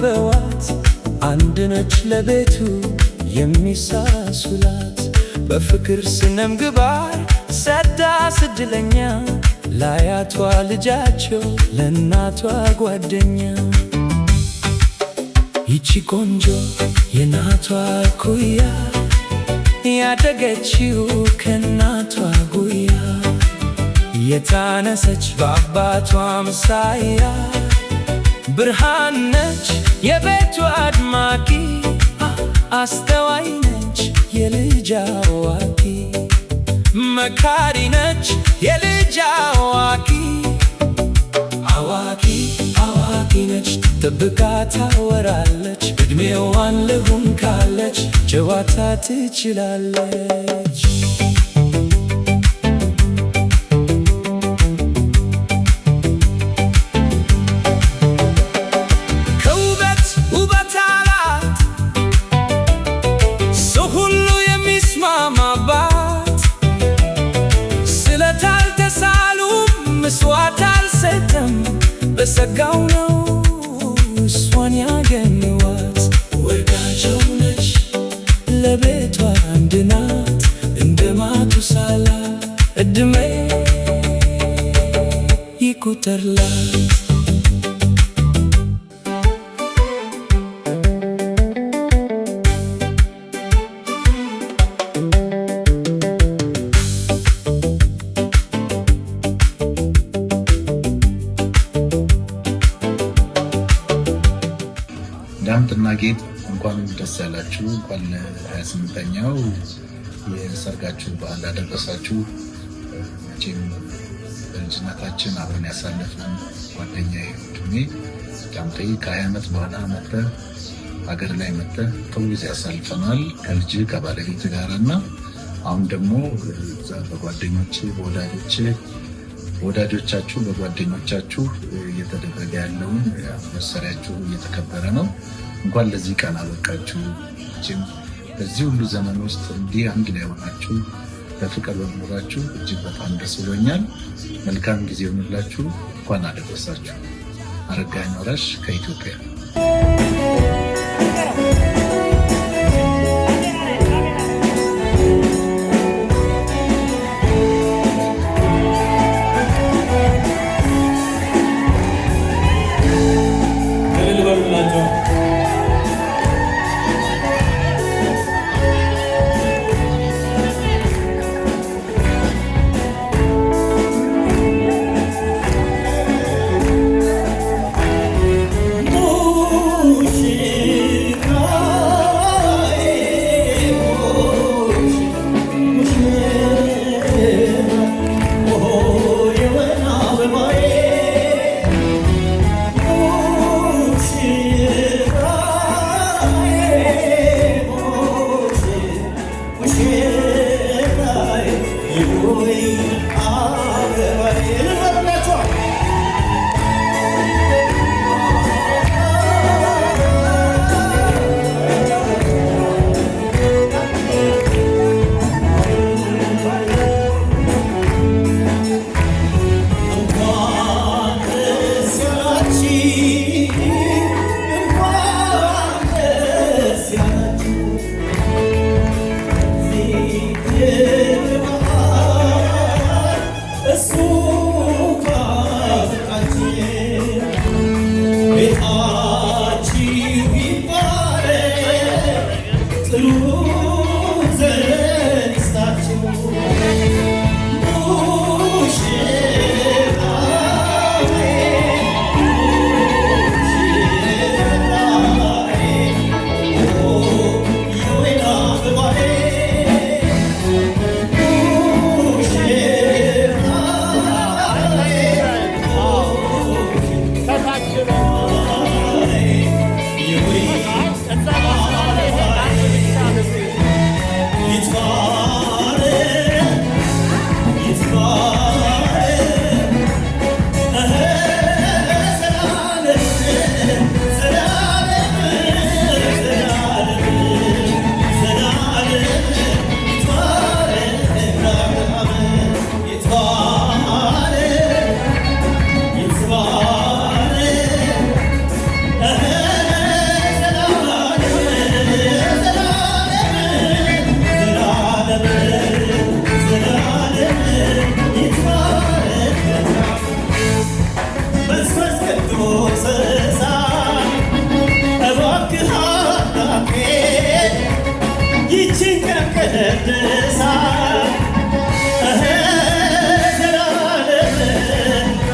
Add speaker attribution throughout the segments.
Speaker 1: ከበዋት፣ አንድ ነች ለቤቱ የሚሳሱላት። በፍቅር ስነምግባር ሰዳ ስድለኛ፣ ላያቷ ልጃቸው ለእናቷ ጓደኛ። ይቺ ቆንጆ የናቷ ኩያ፣ ያደገችው ከእናቷ ጉያ፣ የታነሰች በአባቷ ምሳያ፣ ብርሃን ነች የቤቱ አድማቂ፣ አስተዋይ ነች የልጅ አዋቂ፣ መካሪ ነች የልጅ አዋቂ። አዋቂ አዋቂ ነች፣ ጠብቃ ታወራለች፣ እድሜዋን ልሁን ካለች ጨዋታ ትችላለች። ከውበት ውበት አላት፣ ሰው ሁሉ የሚስማማባት። ስለት አልተሳሉም፣ መስዋዕት አልሰጠም፣ በጸጋው ነው እሷን ያገኘዋት። ወዳጃቸው ነች ለቤቷ አንድ ናት፣ እንደ ማቱሳላ እድሜ ይቁጠርላት።
Speaker 2: ዳምጥና ጌጥ እንኳን ደስ ያላችሁ፣ እንኳን ለ28ኛው የሰርጋችሁ በዓል አደረሳችሁ። መቼም በልጅነታችን አብረን ያሳለፍን ጓደኛዬ ወንድሜ ዳምጤ ከ20 ዓመት በኋላ መጥተህ ሀገር ላይ መጥተህ ጥሩ ጊዜ ያሳልፈናል ከልጅ ከባለቤት ጋር። እና አሁን ደግሞ እዛ በጓደኞች በወዳጆች በወዳጆቻችሁ በጓደኞቻችሁ እየተደረገ ያለውን መሰሪያችሁ እየተከበረ ነው። እንኳን ለዚህ ቀን አበቃችሁ። መቼም በዚህ ሁሉ ዘመን ውስጥ እንዲህ አንድ ላይ ሆናችሁ በፍቅር በመኖራችሁ እጅግ በጣም ደስ ብሎኛል። መልካም ጊዜ ይሁንላችሁ። እንኳን አደረሳችሁ። አረጋኸኝ ወራሽ ከኢትዮጵያ።
Speaker 3: እልል በሉላቸው። ይቀድሳል። ዘላለም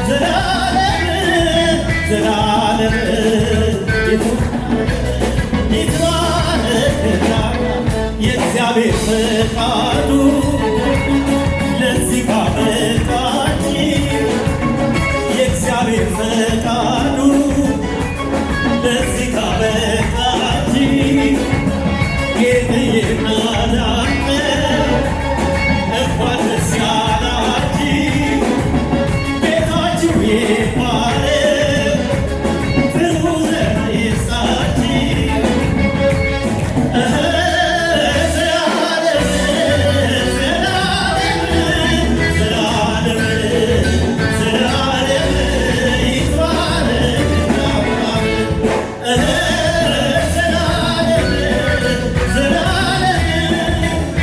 Speaker 3: ዘላለም ዘላለም ይትባረክና የእግዚአብሔር ፈቃዱ ለዚህ ካበቃችሁ፣ የእግዚአብሔር ፈቃዱ ለዚህ ካበቃችሁ፣ ጌጥዬና ዳምጤ እንኳን ደስ ያላችሁ፣ ቤታችሁ ይባረክ፣ ጥሩ ዘር ይስጣችሁ። ዘላለም ዘላለም ዘላለም ይትባረክ ዘላለም ዘላለም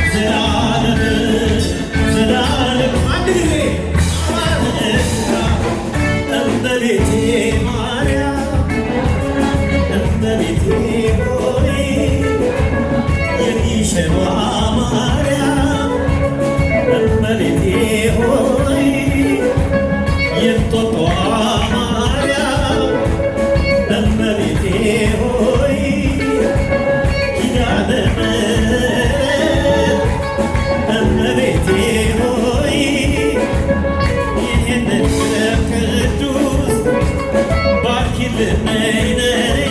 Speaker 3: ዘላለም ዘላለም አንድ ጊዜ እመቤቴ ማርያም፣ እመቤቴ ሆይ፣ የግሸኗ ማርያም፣ እመቤቴ ሆይ፣ የእንጦጦዋ ማርያም፣ እመቤቴ ሆይ፣ ኪዳነ ምሕረት፣ እመቤቴ ሆይ፣ ይህንን ቅዱስ ባርኪልን ነይ ነይ።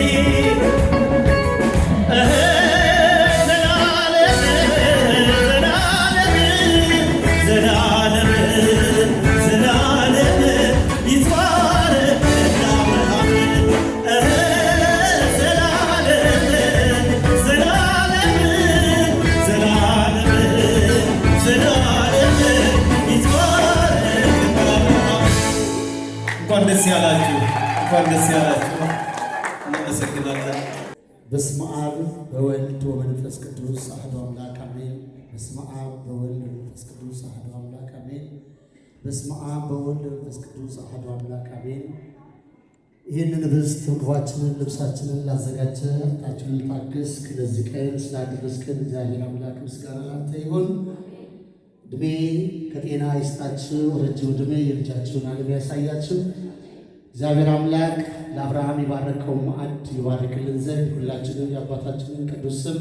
Speaker 3: ዘላለም ዘላለም ዘላለም ይትባረክ አብርሃም። ዘላለም ዘላለም ዘላለም ዘላለም ይትባረክ አብርሃም። እንኳን ደስ ያላችሁ፣ እንኳን ደስ ያላችሁ። እናመሰግናለን።
Speaker 4: በስመ አብ በወልድ ወመንፈስ ቅዱስ አሐዱ አምላክ አሜን። በስመ አብ በወልድ ወመንፈስ ቅዱስ አሐዱ አምላክ አሜን። በስመ አብ በወልድ ወመንፈስ ቅዱስ አሐዱ አምላክ አሜን። ይህንን ኅብስት ምግባችንን ልብሳችንን ላዘጋጀ ታችንን ታግስ ለዚህ ቀን ስላደረስከን እግዚአብሔር አምላክ ምስጋና ላንተ ይሁን። ዕድሜ ከጤና ይስጣችሁ፣ ረጅም ዕድሜ የልጃችሁን ዓለም ያሳያችሁ። እግዚአብሔር አምላክ ለአብርሃም የባረከው ማዕድ ይባርክልን ዘንድ ሁላችንም የአባታችንን ቅዱስ ስም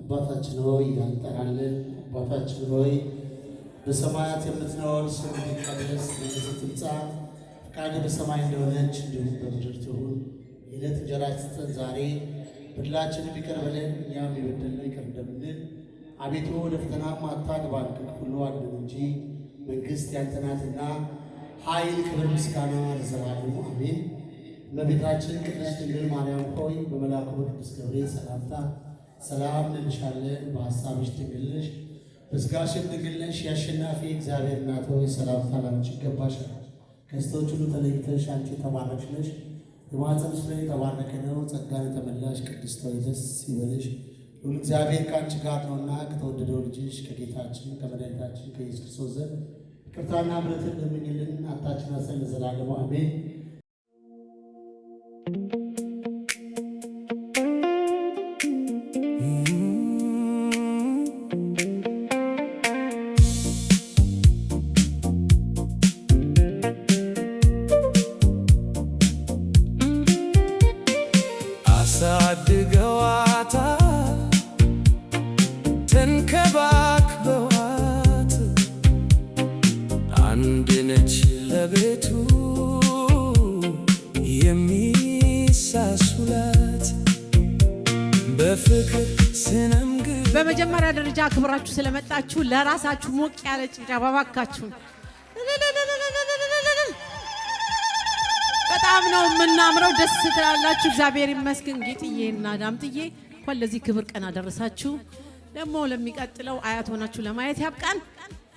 Speaker 4: አባታችን ሆይ እንጠራለን። አባታችን ሆይ፣ በሰማያት የምትኖር፣ ስምህ ይቀደስ፣ መንግስትህ ትምጣ፣ ፈቃድህ በሰማይ እንደሆነች እንዲሁም በምድር ትሁን። የዕለት እንጀራችንን ስጠን ዛሬ፣ በደላችንን ይቅር በለን እኛም የበደልነውን ይቅር እንደምንል። አቤቱ ወደ ፈተናም አታግባን፣ ከክፉ ሁሉ አድነን እንጂ መንግሥት ያንተ ናትና ኃይል፣ ክብር፣ ምስጋና ለዘላለሙ አሜን። እመቤታችን ቅድስት ድንግል ማርያም ሆይ፣ በመልአኩ በቅዱስ ገብርኤል ሰላምታ ሰላም እንልሻለን። በሐሳብሽ ድንግል ነሽ፣ በሥጋሽም ድንግል ነሽ። የአሸናፊ እግዚአብሔር እናት ሆይ፣ ሰላምታ ላንቺ ይገባሻል። ከሴቶች ሁሉ ተለይተሽ አንቺ የተባረክሽ ነሽ፣ የማኅፀንሽ ፍሬ የተባረከ ነው። ጸጋን የተመላሽ ቅድስት ሆይ፣ ደስ ይበልሽ፣ ልዑል እግዚአብሔር ከአንቺ ጋር ነውና ከተወደደው ልጅሽ ከጌታችን ከመድኃኒታችን ከኢየሱስ ክርስቶስ ዘንድ ይቅርታና ምሕረትን ለምኝልን ኃጢአታችንን አሰን ለዘላለሙ አሜን።
Speaker 1: አሳድገዋታል፣ ተንከባክበዋት፣ አንድ ነች ለቤቱ የሚሳሱላት በፍቅር ስነምግብ።
Speaker 5: በመጀመሪያ ደረጃ አክብራችሁ ስለመጣችሁ ለራሳችሁ ሞቅ ያለ ጭብጨባ እባካችሁን። በጣም ነው የምናምረው። ደስ ትላላችሁ። እግዚአብሔር ይመስገን። ጌጥዬና ዳምጥዬ እንኳን ለዚህ ክብር ቀን አደረሳችሁ። ደግሞ ለሚቀጥለው አያት ሆናችሁ ለማየት ያብቃን።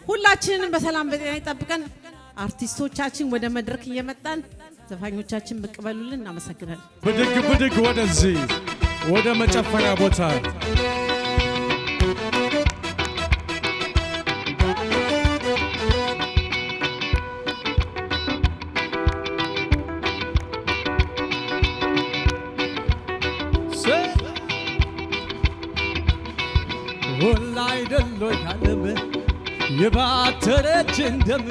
Speaker 5: ሁላችንንም በሰላም በጤና ይጠብቀን። አርቲስቶቻችን ወደ መድረክ እየመጣን ዘፋኞቻችን ብቅ በሉልን። እናመሰግናለን።
Speaker 6: ብድግ ብድግ ወደዚህ ወደ መጨፈሪያ ቦታ። ሞላ አይደል ዓለም የባተረችን ደም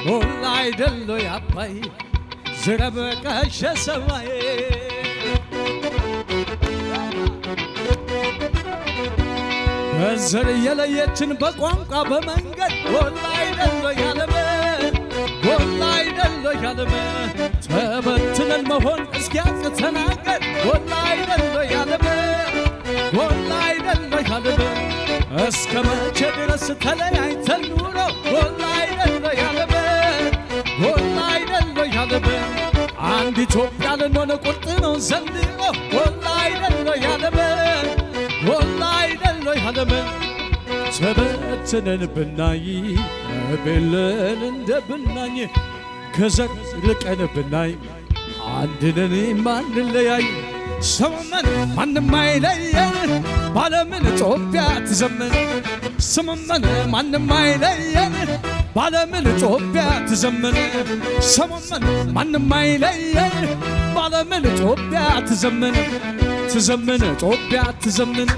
Speaker 6: ሞላ አይደል አባይ ዝረበቀሸ ሰማይ በዘር የለየችን በቋንቋ በመንገድ ሞላ አይደል ዓለም ሞላ አይደል ዓለም ተበትነን መሆን እስኪያቅተን አገር ሞላ አይደል ዓለም ሞላ አይደል ዓለም እስከ መቼ ድረስ ተለያይተን ኑሮ ሞላ አይደል ዓለም ሞላ አይደል ዓለም አንድ ኢትዮጵያ ልንሆን ቁርጥ ነው ዘንድሮ ሞላ አይደል ዓለም ሞላ አይደል ዓለም ተበትነን ብናይ ቤለን እንደ ብናኝ ከዘር ርቀን ብናይ አንድ ነን ማንለያይ ስምምን ማንም አይለየን ባለምን ኢትዮጵያ ትዘምን ስምምን ማንም አይለየን ባለምን ኢትዮጵያ ትዘምን ስምምን ማንም አይለየን ባለምን ኢትዮጵያ ትዘምን ትዘምን ኢትዮጵያ ትዘምን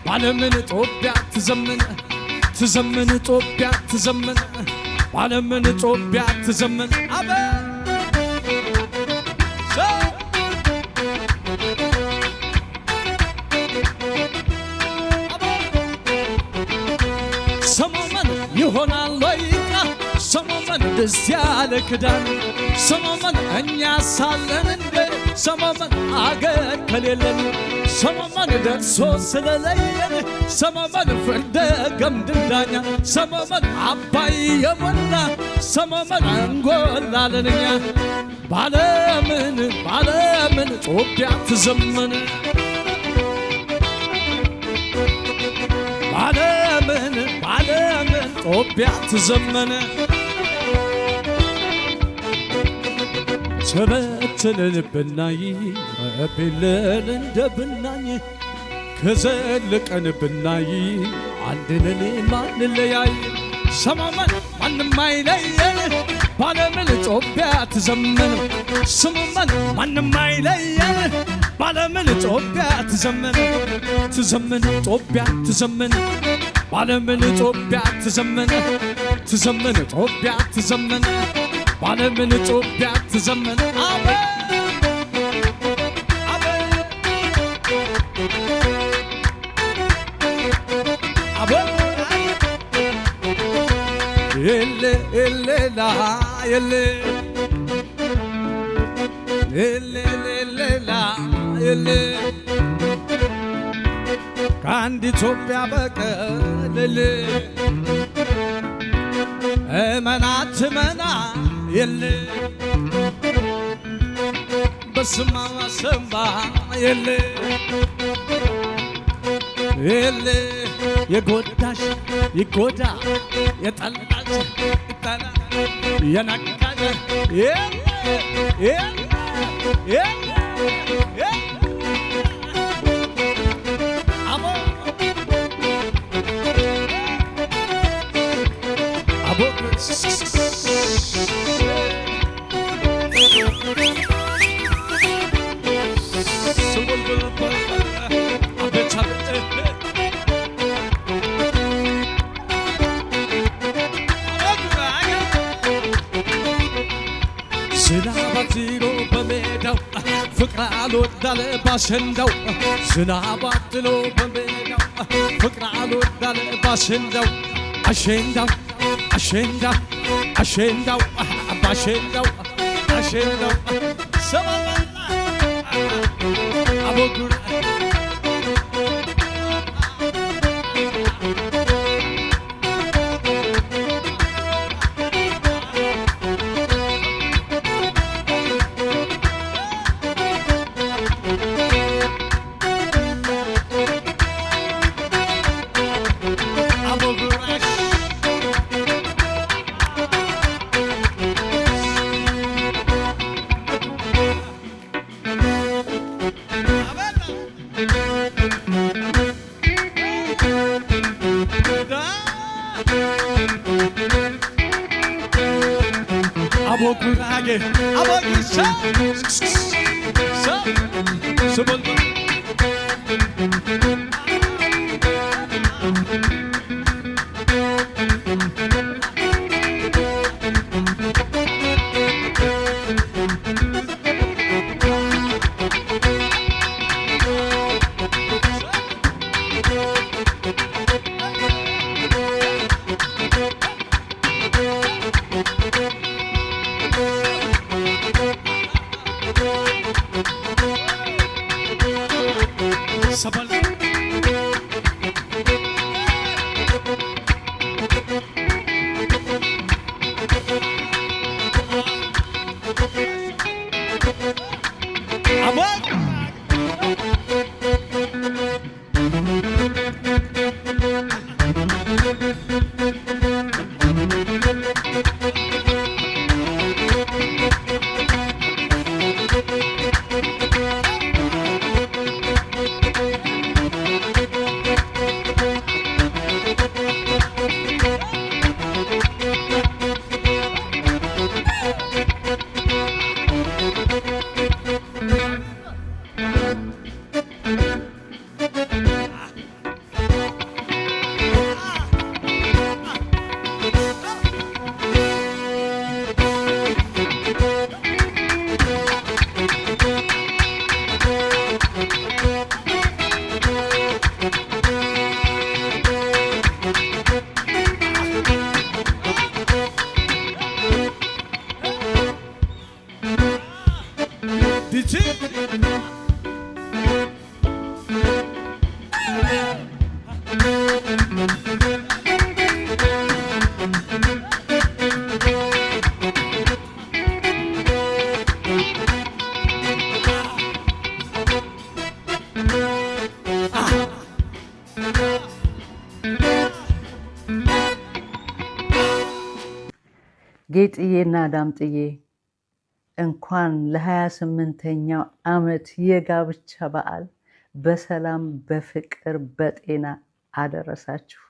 Speaker 6: ባለምን ኢትዮጵያ ትዘምን ትዘምን ኢትዮጵያ ትዘምን ባለምን ኢትዮጵያ ትዘምን አበ ሰሞመን ይሆናል ወይቃ ሰሞመን ደስ ያለ ክዳን ሰሞመን እኛ ሳለን እንደ ሰሞመን አገር ከሌለን ሰሞመን ደርሶ ስለለየን ሰሞመን ፍርደ ገምድል ዳኛ ሰሞመን አባይ የሞላ ሰሞመን እንጎላለንኛ ባለምን ባለምን ኢትዮጵያ ትዘመን ባለምን ባለምን ኢትዮጵያ ትዘመን ተበትነን ብናይ ረቤለን እንደ ብናኝ ከዘልቀን ብናይ አንድነን ማንለያይ ሰማመን ማንም አይለየን ባለምን ኢትዮጵያ ትዘመን ስምመን ማንም አይለየን ባለምን ኢትዮጵያ ትዘመን ትዘመን ኢትዮጵያ ትዘመን ባለምን ኢትዮጵያ ትዘመን ትዘመን ኢትዮጵያ ትዘመን ባለምን ኢትዮጵያ ትዘመን አበ አበ አበ ኤሌ ኤሌ ላ ኤሌ ኤሌ ኤሌ ላ ኤሌ ከአንድ ኢትዮጵያ በቀር ኤሌ እመና ትመና የለ በስማ ሰንባ የለ የለ የጎዳሽ ይጎዳ የጠላሽ ይጠላ የነካሽ የለ የለ የለ አቦ አቦ ዝናብ አጥሎ በሜዳው ፍቅር አልወዳለ ባሸንዳው ዝናብ አጥሎ በሜዳው ፍቅር አልወዳለ ባሸንዳው አሸንዳው አሸንዳ አሸንዳው አባሸንዳው አሸንዳው ሰማላ አቦጉር አቦጉራሽ አቦጉራጌ አቦጊሳ ሳ ስበል። ሰበል። አሜን። ዲጂ።
Speaker 7: ጌጥዬና ዳምጥዬ፣ እንኳን ለ28ኛው ዓመት የጋብቻ በዓል በሰላም፣ በፍቅር፣ በጤና አደረሳችሁ።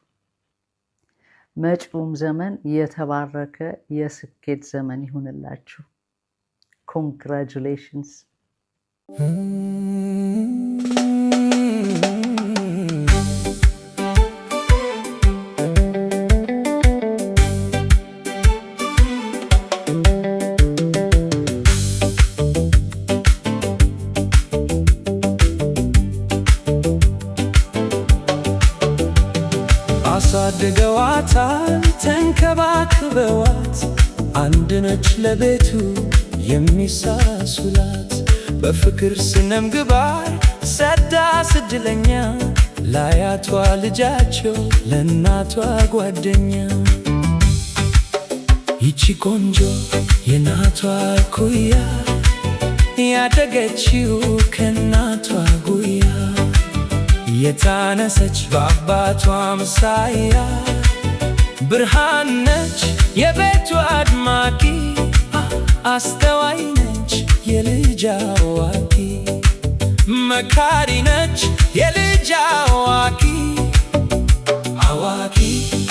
Speaker 7: መጪውም ዘመን የተባረከ የስኬት ዘመን ይሁንላችሁ። Congratulations።
Speaker 1: አሳድገዋታል ተንከባክበዋት፣ አንድ ነች ለቤቱ የሚሳሱላት፣ በፍቅር ስነምግባር ሰዳ ስድለኛ፣ ላያቷ ልጃቸው ለእናቷ ጓደኛ። ይቺ ቆንጆ የናቷ ኩያ፣ ያደገችው ከእናቷ ጉያ፣ የታነሰች በአባቷ ምሳያ፣ ብርሃን ነች የቤቱ አድማቂ፣ አስተዋይ ነች የልጅ አዋቂ፣ መካሪ ነች የልጅ አዋቂ። አዋቂ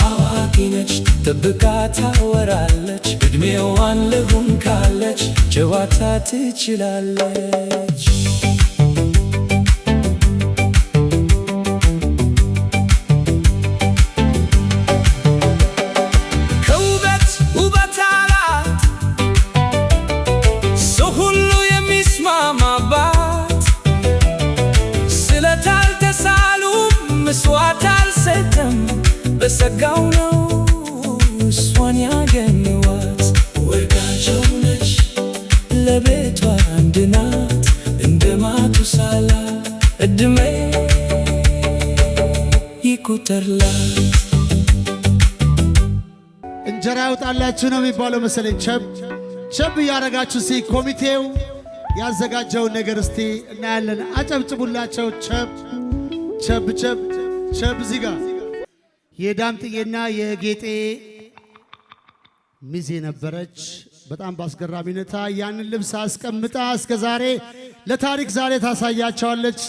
Speaker 1: አዋቂ ነች፣ ጠብቃ ታወራለች፣ እድሜዋን ልሁን ካለች ጨዋታ ትችላለች። ከውበት ውበት አላት፣ ሰው ሁሉ የሚስማማባት፣ ስለት አልተሳሉም መስዋዕት አልሰጠም፣ በጸጋው ነው እሷን ያገኘዋት። ወርቃቸው ነች ለቤቷ፣ አንድ ናት እንደ ማቱሳላ፣ እድሜ ይቁጠርላት።
Speaker 4: እንጀራ ያውጣላችሁ ነው የሚባለው መሰለኝ። ቸብ ቸብ እያደረጋችሁ እስቲ ኮሚቴው ያዘጋጀውን ነገር እስቲ እናያለን። አጨብጭቡላቸው። ቸብ ቸብ ቸብ ቸብ። እዚህ ጋር የዳምጥዬና የጌጤ ሚዜ ነበረች። በጣም በአስገራሚ ሁኔታ ያንን ልብስ አስቀምጣ እስከ ዛሬ ለታሪክ ዛሬ ታሳያቸዋለች።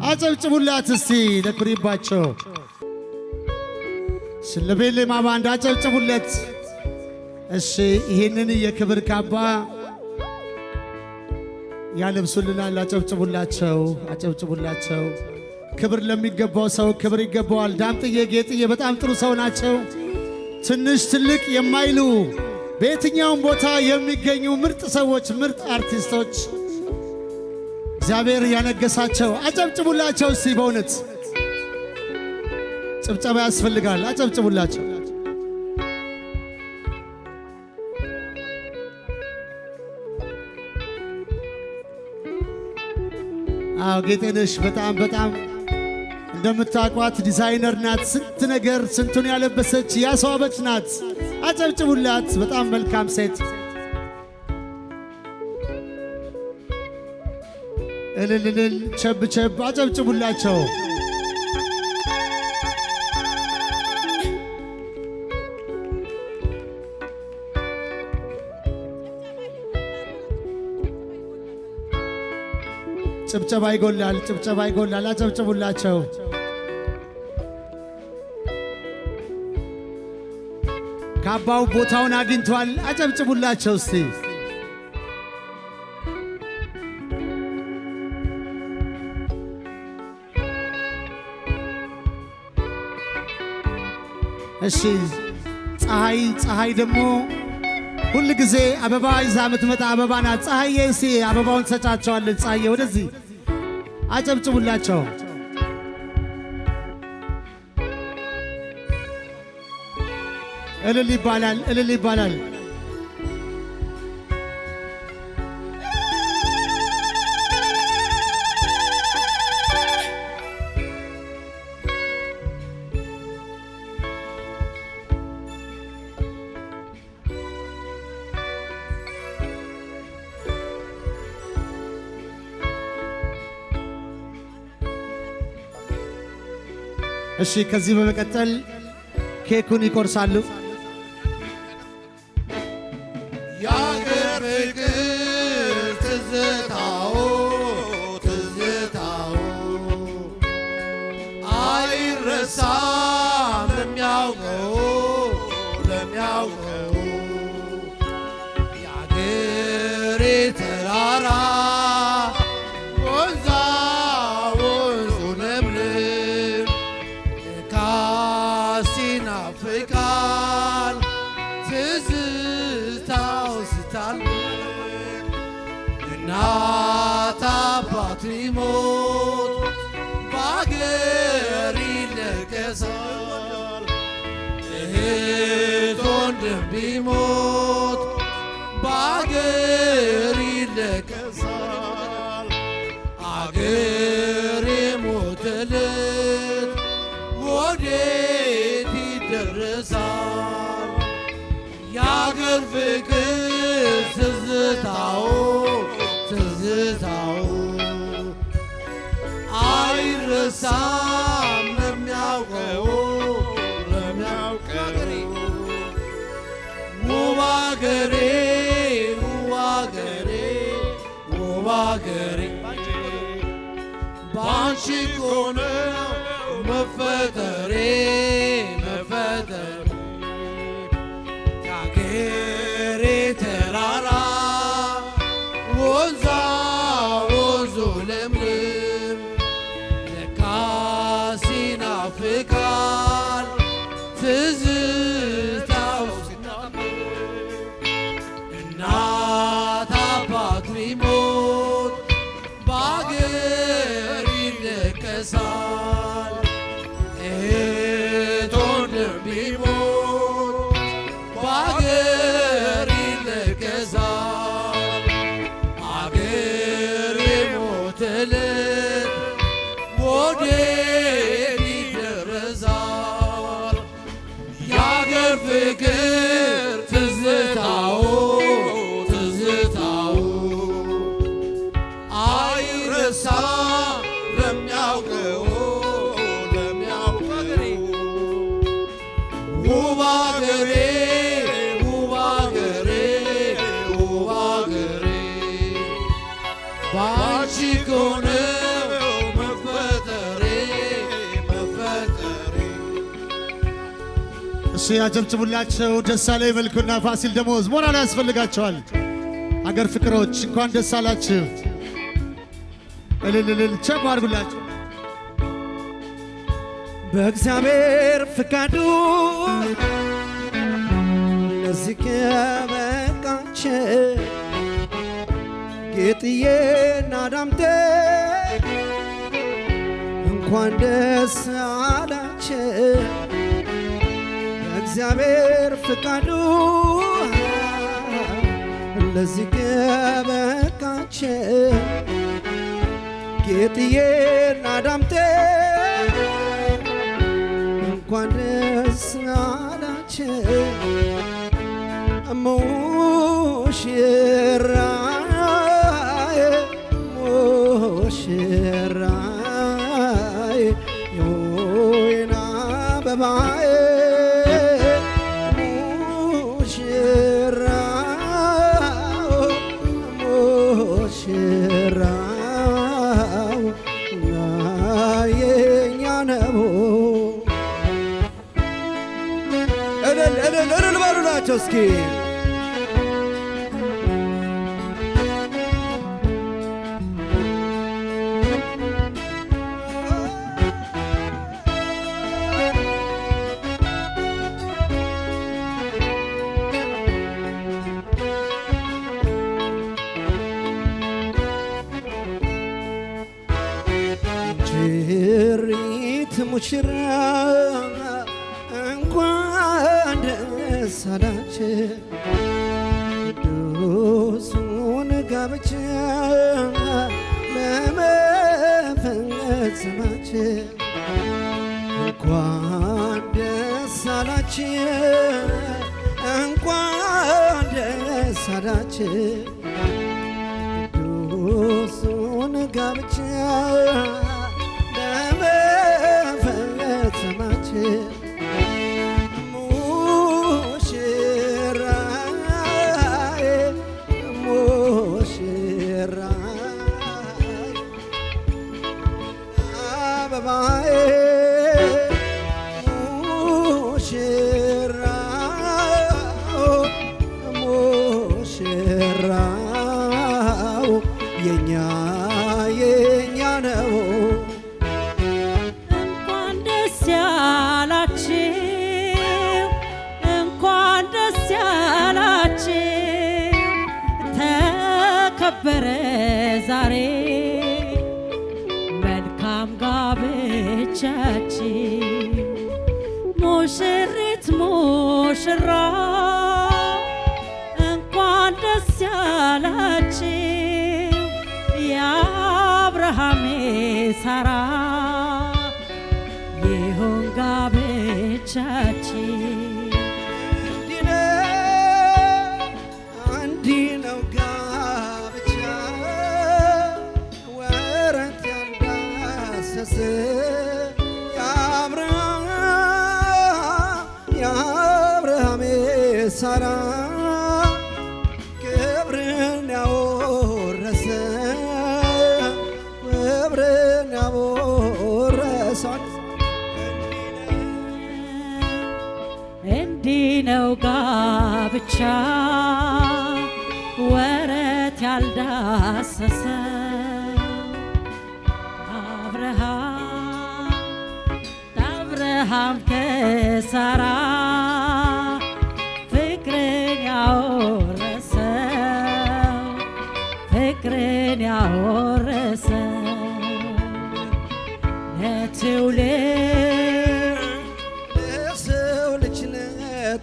Speaker 4: አጨብጭቡላት እስቲ ለኩሪባቸው። ለቤሌማ ባንድ አጨብጭቡለት። እሺ፣ ይህንን የክብር ካባ ያለብሱልናል። አጨብጭቡላቸው፣ አጨብጭቡላቸው። ክብር ለሚገባው ሰው ክብር ይገባዋል። ዳምጥዬ ጌጥዬ በጣም ጥሩ ሰው ናቸው። ትንሽ ትልቅ የማይሉ በየትኛውም ቦታ የሚገኙ ምርጥ ሰዎች፣ ምርጥ አርቲስቶች እግዚአብሔር ያነገሳቸው። አጨብጭቡላቸው እስቲ። በእውነት ጭብጨባ ያስፈልጋል። አጨብጭቡላቸው። አዎ ጌጤነሽ በጣም በጣም እንደምታውቋት ዲዛይነር ናት። ስንት ነገር ስንቱን ያለበሰች ያስዋበች ናት። አጨብጭቡላት። በጣም መልካም ሴት። እልል እልል፣ ቸብ ቸብ፣ አጨብጭቡላቸው። ጭብጨባ ይጎላል፣ ጭብጨባ ይጎላል። አጨብጭቡላቸው። ካባው ቦታውን አግኝቷል። አጨብጭቡላቸው እስቲ። እሺ ፀሐይ ፀሐይ ደግሞ ሁል ጊዜ አበባ ይዛ የምትመጣ አበባ ናት። ፀሐዬ እስቲ አበባውን ትሰጫቸዋለን። ፀሐዬ ወደዚህ አጨብጭቡላቸው። እልል ይባላል፣ እልል ይባላል። እሺ ከዚህ በመቀጠል ኬኩን ይቆርሳሉ።
Speaker 8: የአገር ፍቅር ትዝታው ትዝታው አይረሳም ለሚያውቀው ለሚያውቀው የአገሬ ተራራ ወንዛ ወንዙ ለምለም ካስ ይናፍቃል ትዝታው ስታልም እናት አባት ቢሞት በአገር ይለቀሳል። እህት ወንድም ቢሞት በአገር ይለቀሳል። አገር የሞተለት ወዴት ይደረሳል? የአገር ፍቅር ትዝታው ትዝታው አይረሳም ለሚያውቀው ለሚያውቀው ውብ አገሬ ውብ አገሬ ውብ አገሬ ባንቺ እኮ ነው መፈጠሬ መፈጠሬ የአገሬ ተራራ ወንዛ ወንዙ ለምለም ለካስ ይናፍቃል ትዝታው እናት አባት ቢሞት በአገር ይለቀሳል። እህት ወንድም ቢሞት በአገር ይለቀሳል። አገር የሞተለት ወዴት ይደረሳል? የአገር ፍቅር ትዝታው ትዝታው አይረሳ ለሚያውቀው ለሚያውቀው ውብ አገሬ ውብ አገሬ ውብ አገሬ ባንቺ እኮ ነው መፈጠሬ መፈጠሬ።
Speaker 4: እሺ አጨብጭቡላቸው። ደሳለኝ መልኩና ፋሲል ደሞዝ ሞራል ያስፈልጋቸዋል። አገር ፍቅሮች እንኳን ደስ አላችሁ። እልል እልል ቸብ አድርጉላቸው። በእግዚአብሔር ፍቃዱ ለዚህ ከበቃች ጌጥዬና ዳምጤ እንኳን ደስ አላችሁ። በእግዚአብሔር ፍቃዱ ለዚህ ከበቃች ጌጥዬና ዳምጤ እንኳን ደስ አላችሁ። ሙሽራዬ ሙሽራዬ የወይን አበባዬ ሙሽራው ሙሽራው የኛ ነው። እልል እልል እልል በሉላቸው እስኪ። ሙሽሪት ሙሽራ እንኳን ደስ አላችሁ፣ ቅዱሱን ጋብቻ ለመፈጸማችሁ። እንኳን ደስ አላችሁ፣ እንኳን ደስ አላችሁ፣ ቅዱሱን ጋብቻ ለመፈጸማችሁ። ሙሽራዬ ሙሽራዬ አበባዬ ሙሽራው ሙሽራው የኛ የኛ ነው።
Speaker 9: እንኳን ደስ ያላችሁ፣ እንኳን ደስ ያላችሁ፣ ተከበረ ዛሬ መልካም ጋብቻችሁ። ሙሽሪት ሙሽራ እንኳን ደስ ያላችሁ፣ የአብርሃም ሳራ ይሁን ጋብቻችሁ።
Speaker 4: እንዲህ ነው ጋብቻ ወረት ያልዳሰሰ የአብርሃም ሳራ ክብርን ያወረሰ ክብርን ያወረሳት።
Speaker 9: እንዲህ ነው ጋብቻ ወረት ያልዳሰሰ አብርሃም ከሳራ ፍቅርን ያወረሰው ፍቅርን ያወረሰው ለትውልድ
Speaker 4: ለሰው ልጅ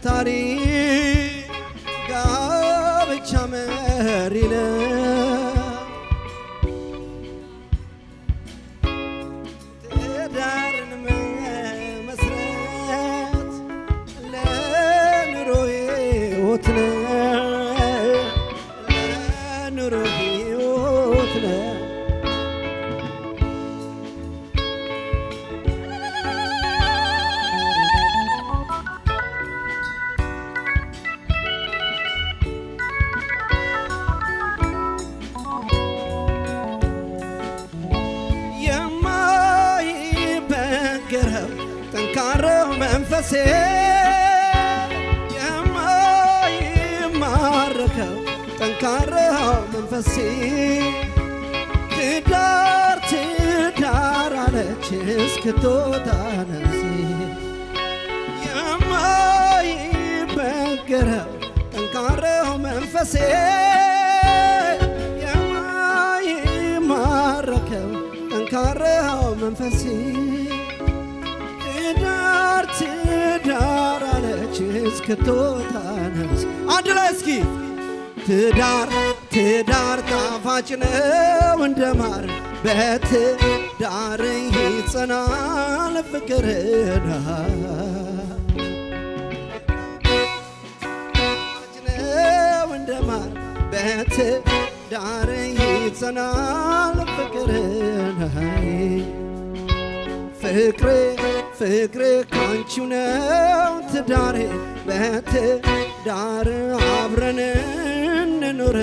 Speaker 4: ታሪክ ጋብቻ መሪ ነው። ትዳርን መመስረት ለኑሮ ሕይወት ነው፣ ለኑሮ ሕይወት ነው። የማይበገረው ጠንካራው መንፈሴ የማይማረከው ጠንካራው መንፈሴ ትዳር
Speaker 10: እስክትወጣ ነፍሴ የማይበገረው ጠንካራው መንፈሴ የማይማረከው ጠንካራው መንፈሴ ትዳር ትዳር አለች እስክትወጣ ነፍሴ። አንድ ላይ እስኪ ትዳር ትዳር ጣፋጭ ነው እንደ ማር፣ በትዳር ይጸናል ፍቅርና ነው እንደ ማር፣ በትዳር ይጸናል ፍቅርና። ፍቅሬ ፍቅሬ ካንቺው ነው ትዳሬ፣ በትዳር አብረን እንኑር።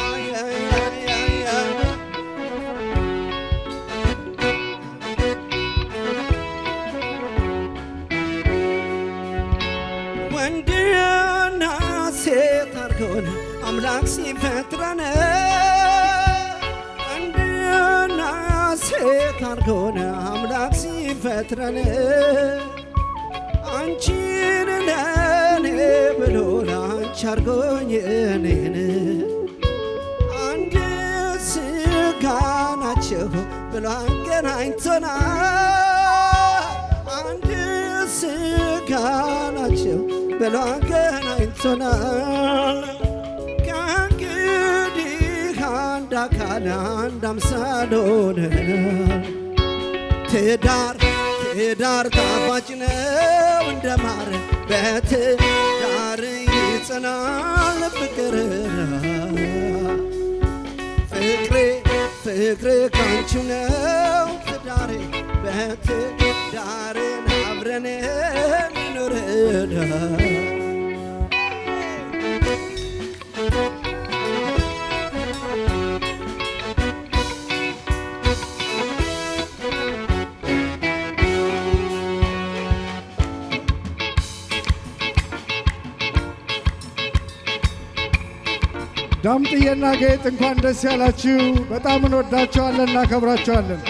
Speaker 10: አይ አይ አይ አይ አይ። ወንድና ሴት አድርጎን አምላክ ሲፈጥረን፣ ወንድና ሴት አድርጎን አምላክ ሲፈጥረን፣ አንቺን ለኔ ብሎ ላንቺ አድርጎኝ እኔን፣ አንድ ስጋ ናቸው ብሎ አገናኝቶናል። አንድ ስጋ ናቸው ብሎ አገናኝቶናል። ከእንግዲህ አንድ አካል አንድ አምሳል ሆነናል። ትዳር ትዳር ጣፋጭ ነው እንደ ማር፣ በትዳር ይጸናል ፍቅር። ፍቅሬ ፍቅሬ ካንቺው ነው ትዳሬ፣ በትዳርን አብረን እንኑር።
Speaker 6: ዳምጥዬና ጌጥ እንኳን ደስ ያላችሁ። በጣም እንወዳችኋለን፣ እናከብራችኋለን።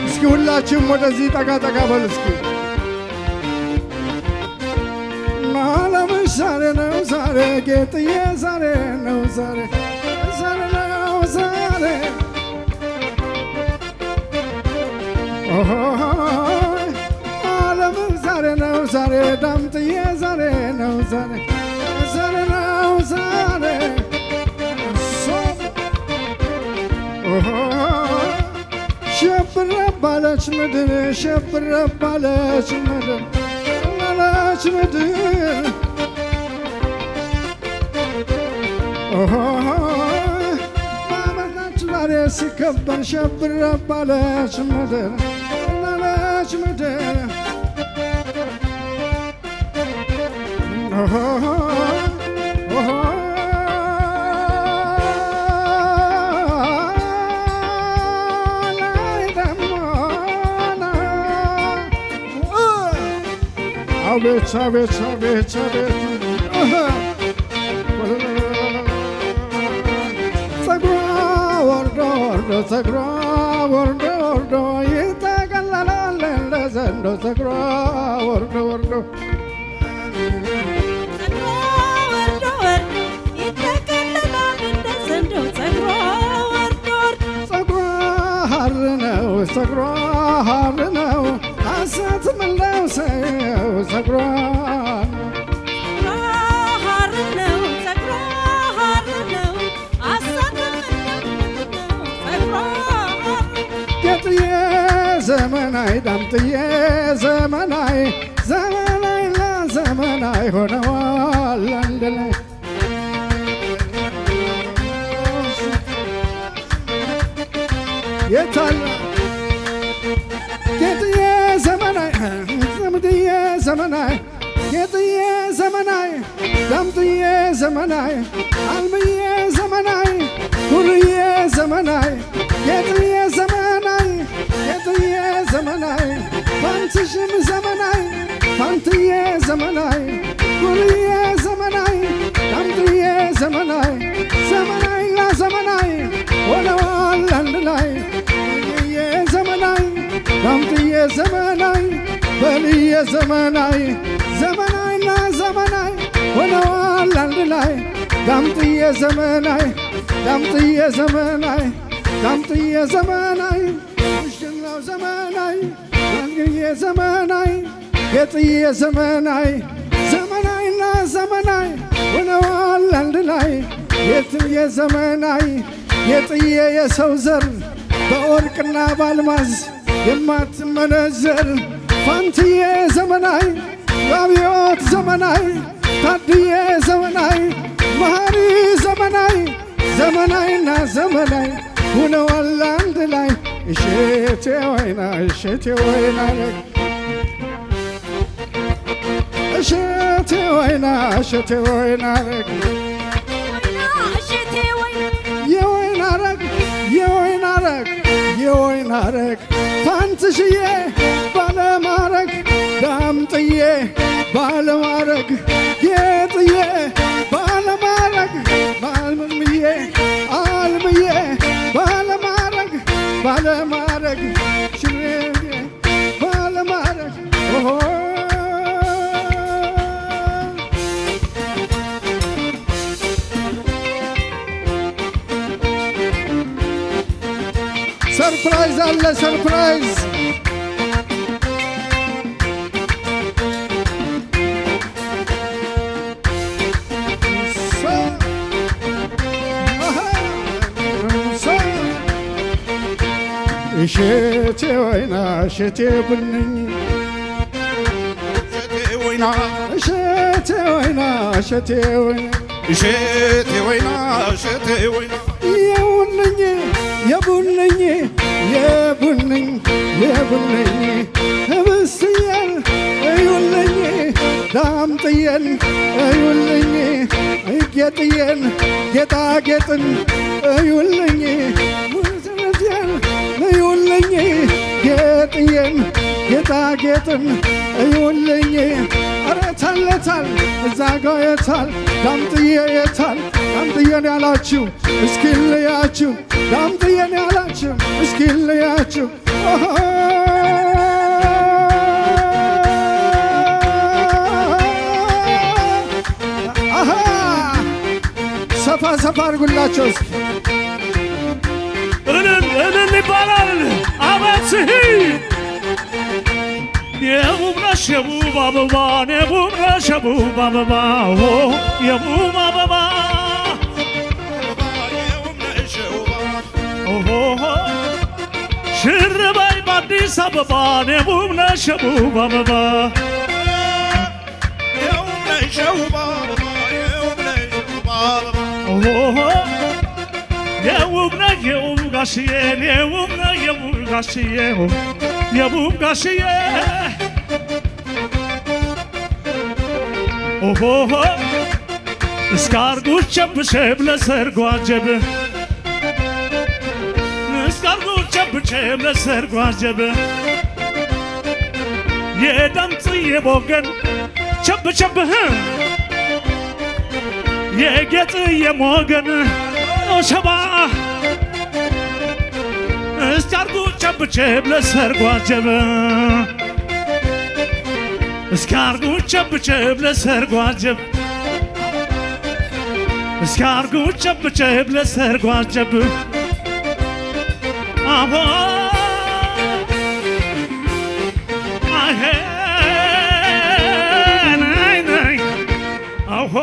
Speaker 6: እስኪ ሁላችሁም ወደዚህ ጠጋ ጠጋ በሉ እስኪ። ማለምሽ ዛሬ ነው ዛሬ፣ ጌጥዬ ዛሬ ነው ዛሬ፣ ዛሬ ነው ዛሬ። ኦሆይ ዓለም ዛሬ ነው ዛሬ፣ ዳምጥዬ ዛሬ ነው ዛሬ፣ ዛሬ ነው ዛሬ። ኦሆ ሸብረባለች ምድር፣ ሸብረባለች ምድር ባለች ምድር። ኦሆ በዓመታች ዛሬ ሲከበር ሸብረባለች ምድር ባለች ምድር። ኦሆ ኦሆ ላይ ደግሞ አቤት አቤት አቤት አቤት፣ ጸጉሯ ወርዶ ወርዶ፣ ጸጉሯ ወርዶ ወርዶ ይጠቀለላል እንደ ዘንዶ፣ ጸጉሯ ወርዶ ወርዶ
Speaker 9: ወርዶ ወርዶ ይጠቀለላል እንደ ዘንዶ፣ ጸጉሯ ወርዶ ወርዶ።
Speaker 6: ጸጉሯ ሐር ነው፣ ጸጉሯ ሐር ነው፣ ሐሰት ምነው ሰው ጸጉሯ
Speaker 9: ሐር ነው፣ ጸጉሯ ሐር ነው፣ አሳትም ነው ጸጉሯ ሐር።
Speaker 6: ጌጥዬ ዘመናዊ፣ ዳምጥዬ ዘመናዊ፣ ዘመናዊና ዘመናዊ ሆነዋል አንድ ላይ። የታለ ጌጥዬ ዘመናዊ፣ ዳምጥዬ ዘመናዊ፣ ጌጥዬ ዘመናይ ዳምጥዬ ዘመናይ አልምዬ ዘመናይ ሁርዬ ዘመናይ ጌጥዬ ዘመናይ ጌጥዬ ዘመናይ ፋንትሽም ዘመናይ ፋንትዬ ዘመናይ ሁርዬ ዘመናይ ዳምጥዬ ዘመናይ ዘመናይና ዘመናይ ሆነዋል አንድ ላይ ጌጥዬ ዘመናይ ዳምጥዬ ዘመናይ በልዬ ዘመናይ ዘመናይና ዘመናይ ሆነዋል አንድ ላይ ዳምጥዬ ዘመናይ ዳምጥዬ ዘመናይ ዳምጥዬ ዘመናይ ሙሽራው ዘመናይ ዳምጥዬ ዘመናይ ጌጥዬ ዘመናይ ዘመናይና ዘመናይ ሆነዋል አንድ ላይ ጌጥዬ ዘመናይ ጌጥዬ የሰው ዘር በወርቅና ባልማዝ የማትመነዘር ፋንትዬ ዘመናይ አብዮት ዘመናይ ታድዬ ዘመናይ መሐሪ ዘመናይ ዘመናይና ዘመናይ ሆነዋል አንድ ላይ እሸቴ ወይና እሸቴ ወይና እሸቴ ወይና እሸቴ ወይና የወይን አረግ የወይን አረግ የወይን አረግ ፋንትሽዬ ባለማረግ ዳምጥዬ ባለማረግ ጌጥዬ ባለማረግ ባልምዬ አልምዬ ባለማረግ ባለማረግ ሽሬ ባለማረግ ኦሆ Surprise አለ surprise። እሸቴ ወይና እሸቴ ቡንኝ
Speaker 11: ወይና
Speaker 6: እሸቴ ወይና እሸቴ ወይና
Speaker 11: እሸቴ ወይና እሸቴ ወይና
Speaker 6: የቡንኝ የቡንኝ የቡንኝ የቡንኝ ህብስዬን እዩልኝ ዳምጥዬን እዩልኝ ጌጥዬን ጌጣጌጥን እዩልኝ ሙዝዝዬን እዩልኝ ጌጥዬን ጌጣጌጥን እዩልኝ ኧረ የታል የታል እዛ ጋ የታል ዳምጥዬ የታል ዳምጥዬን ያላችሁ እስኪ ልያችሁ ዳምጥዬን ያላችሁ እስኪ ልያችሁ አሃ ሰፋ ሰፋ አድርጉላቸው እስኪ
Speaker 12: እልል እልል ይባላል። አቤት ሲሂ የቡብ ነሽ የቡብ አበባ የቡብ ነሽ የቡብ አበባ ኦ የቡብ አበባ ኦሆ ሽር በይ በአዲስ አበባ የቡብ ነሽ የቡብ አበባ ኦሆ የውብ ነህ የውብ ጋሽዬ የውብ ነህ የውብ ጋሽዬ የውብ ጋሽዬ ኦሆ እስከ አርጉ ቸብቸብ ለሰርጉ አጀብ እስከ አርጉ ቸብቸብ ለሰርጉ አጀብ የዳምጥዬ ቦገን ቸብቸብህ የጌጥዬ ሞገን ሸባ እስቲ አርጉ ቸብቸብ ለሰርጉ አጀብ እስኪ አርጉ ቸብቸብ ለሰርጉ አጀብ እስኪ አርጉ ቸብቸብ ለሰርጉ አጀብ አቦ አሄ ነይ ነይ አሆ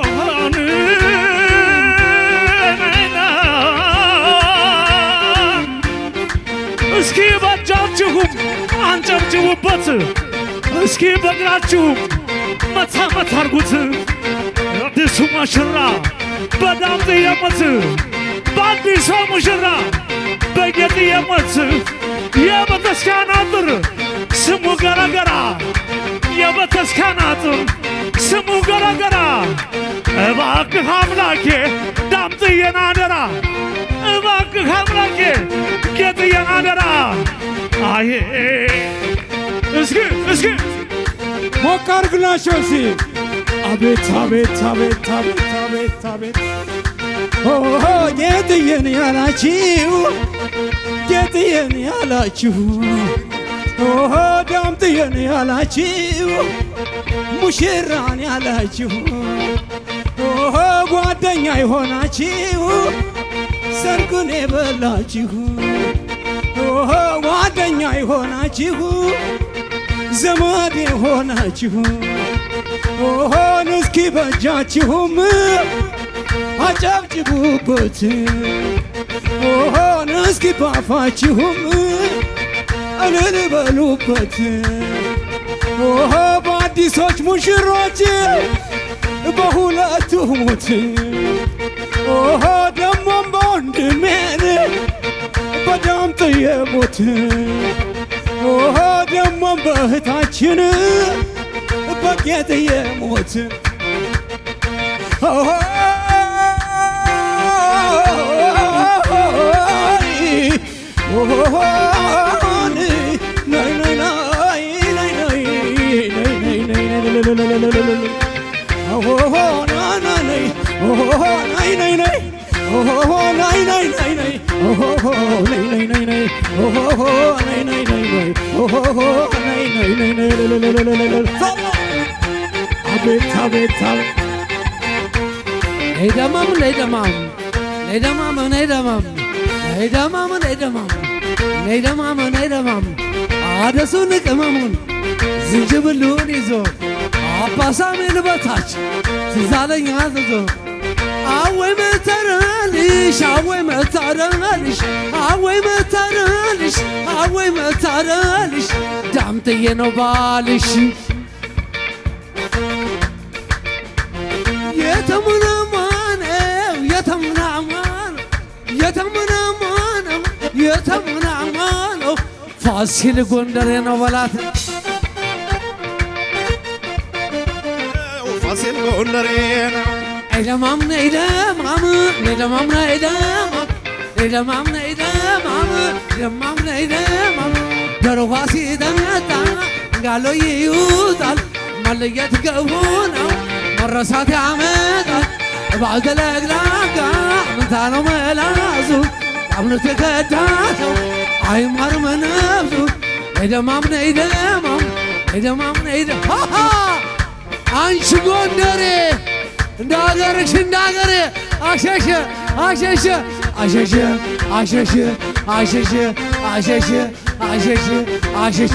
Speaker 12: እስኪ በእጃችሁም አንጨብጭቡበት፣ እስኪ በእግራችሁም መታ መታ አርጉት። አዲሱ ሙሽራ በዳምጥዬ ሞት፣ በአዲሷ ሙሽራ በጌጥዬ ሞት። የቤተክርስቲያን አጥር ስሙ ገረገራ፣ የቤተክርስቲያን አጥር ገራ እባክህ አምላኬ ዳምጥዬን አደራ እባክህ አምላኬ ጌጥዬን አደራ አይ እስኪ እስኪ
Speaker 6: ሞቅ አድርግላቸው እስኪ። አቤት አቤት አቤት አቤት አቤት አቤት ኦሆ ጌጥዬን ያላችሁ ጌጥዬን ያላችሁ ኦሆ ዳምጥዬን ያላችሁ ሙሽራን ያላችሁ ኦሆ ጓደኛ የሆናችሁ ሰርጉን የበላችሁ ኦሆ ጓደኛ የሆናችሁ ዘመድ የሆናችሁ ኦሆን እስኪ በእጃችሁም አጨብጭቡበት ኦሆን እስኪ ባፋችሁም እልል በሉበት ኦሆ በአዲሶች ሙሽሮች በሁለቱ ሞት ኦሆ ደሞም በወንድሜን በዳምጥዬ ሞት ኦሆ ደሞም በእህታችን በጌጥዬ ሞት ኦሆ ነይ ነይ ነይ ነይ ነይ ነይ ነይ ነይ ኦሆ ነይ ኦሆ ነይ ነይ ነይ ኦሆ ነይ ነይ ነይ ነይ ኦሆ ነይ ነይ ነይ ነይ ኦሆ ነይ ነይ ነይ ነይ ኦሆ ነይ ነይ ነይ ነይ አቤት አቤት አቤት
Speaker 13: ነይ ደማም ነይ ደማም ነይ ደማም ነይ ደማም ነይ ደማም ነይ ደማም ነይ ደማም ነይ ደማም አደሱን ቅመሙን ዝንጅብሉን ይዞ አባሳሜን በታች ትዝ አለኝ አዘዞ አወይ መታረልሽ አወይ መታረልሽ አወይ መታረልሽ አወይ መታረልሽ ዳምጥዬ ነው ባልሽ የተምናማነው የተምናማነው የተምናማነው የተምናማነው ፋሲል ጎንደሬ ነው በላት
Speaker 11: ፋሲል ጎንደሬ ነው
Speaker 13: አይደማም አይደማም አይደማም አይደማም አይደማም አይደማም አይደማም አይደማም ደሮዋ ሲጠጣ ጋሎ ይውጣል መለየት ገቡ ነው መረሳት ያመጣል ባልተለግላጋ ምንታ ነው መላሱ አምኖት የከዳተው አይማርም ነፍሱ አይደማም አይደማም አይደማም አይደማም አንቺ ጎንደሬ እንደ ሀገርሽ እንደ ሀገሬ አሸሸ አሸሸ አሸሸ አሸሸ አሸሸ አሸሸ አሸሸ አሸሸ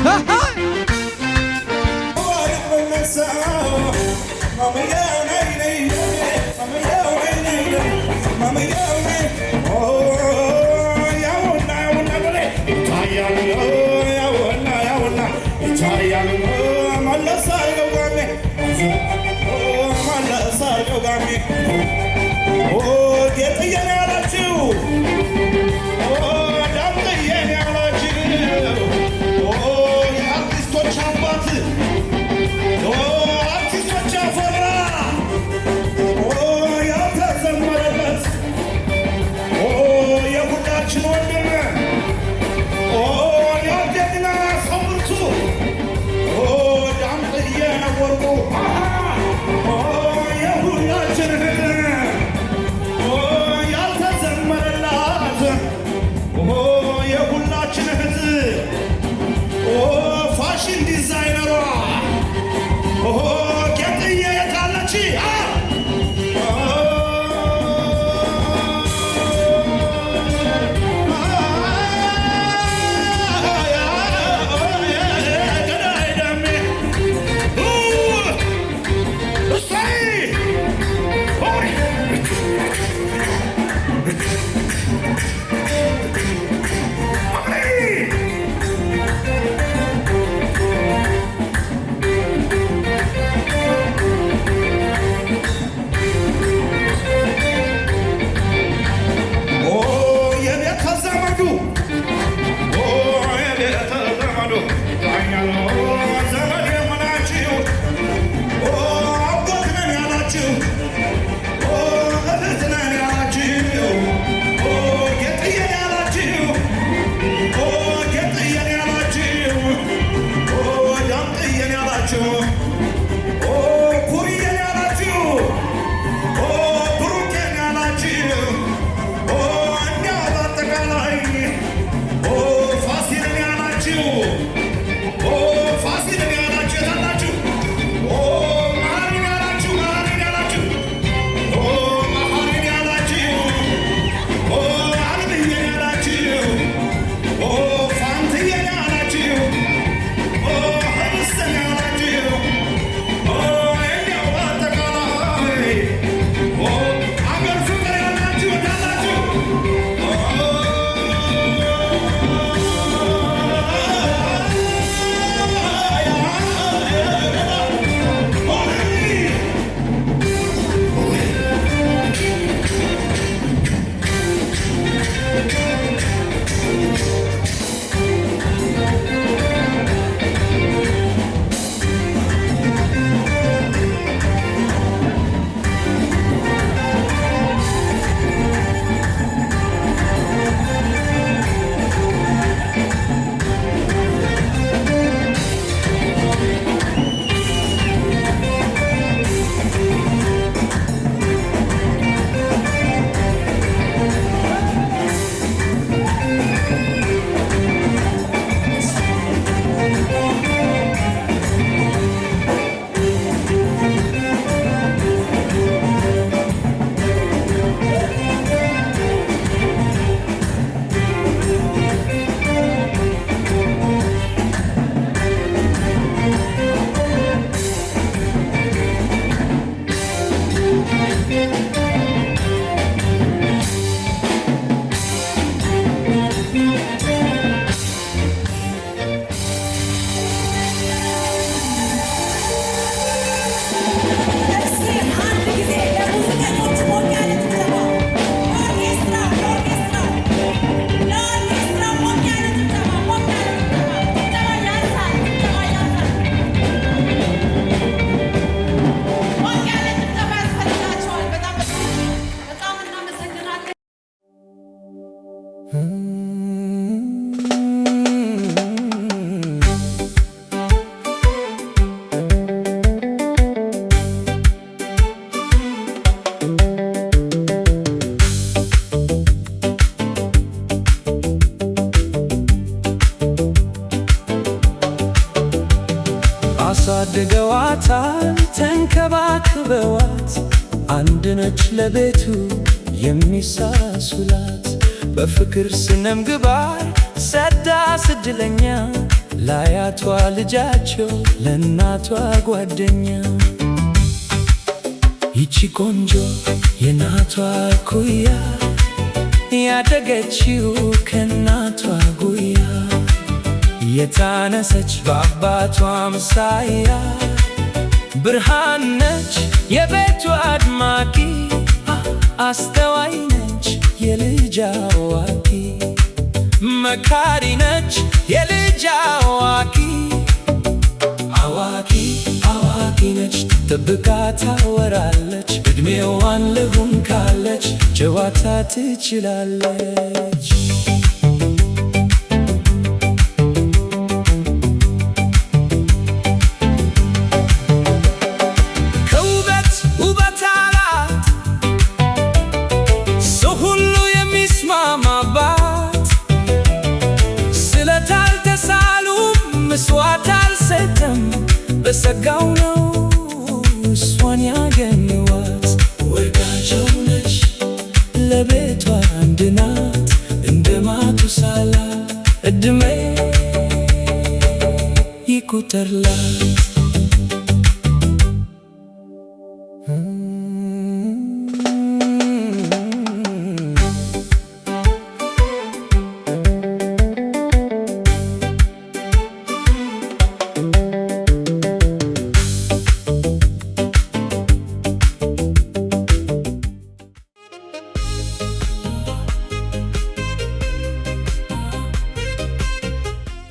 Speaker 1: ወዷታል ተንከባክበዋት፣ አንድ ነች ለቤቱ የሚሳሱላት። በፍቅር ስነምግባር ሰዳ ስድለኛ፣ ላያቷ ልጃቸው ለእናቷ ጓደኛ። ይቺ ቆንጆ የናቷ ኩያ፣ ያደገችው ከእናቷ ጉያ፣ የታነሰች በአባቷ ምሳያ። ብርሃን ነች የቤቱ አድማቂ፣ አስተዋይ ነች የልጅ አዋቂ። መካሪ ነች የልጅ አዋቂ። አዋቂ አዋቂ ነች፣ ጠብቃ ታወራለች፣ እድሜዋን ልሁን ካለች ጨዋታ ትችላለች። ከውበት ውበት አላት፣ ሰው ሁሉ የሚስማማባት። ስለት አልተሳሉም መስዋዕት አልሰጠም፣ በጸጋው ነው እሷን ያገኘዋት። ወርቃቸው ነች ለቤቷ አንድ ናት እንደ ማቱሳላ፣ እድሜ ይቁጠርላት።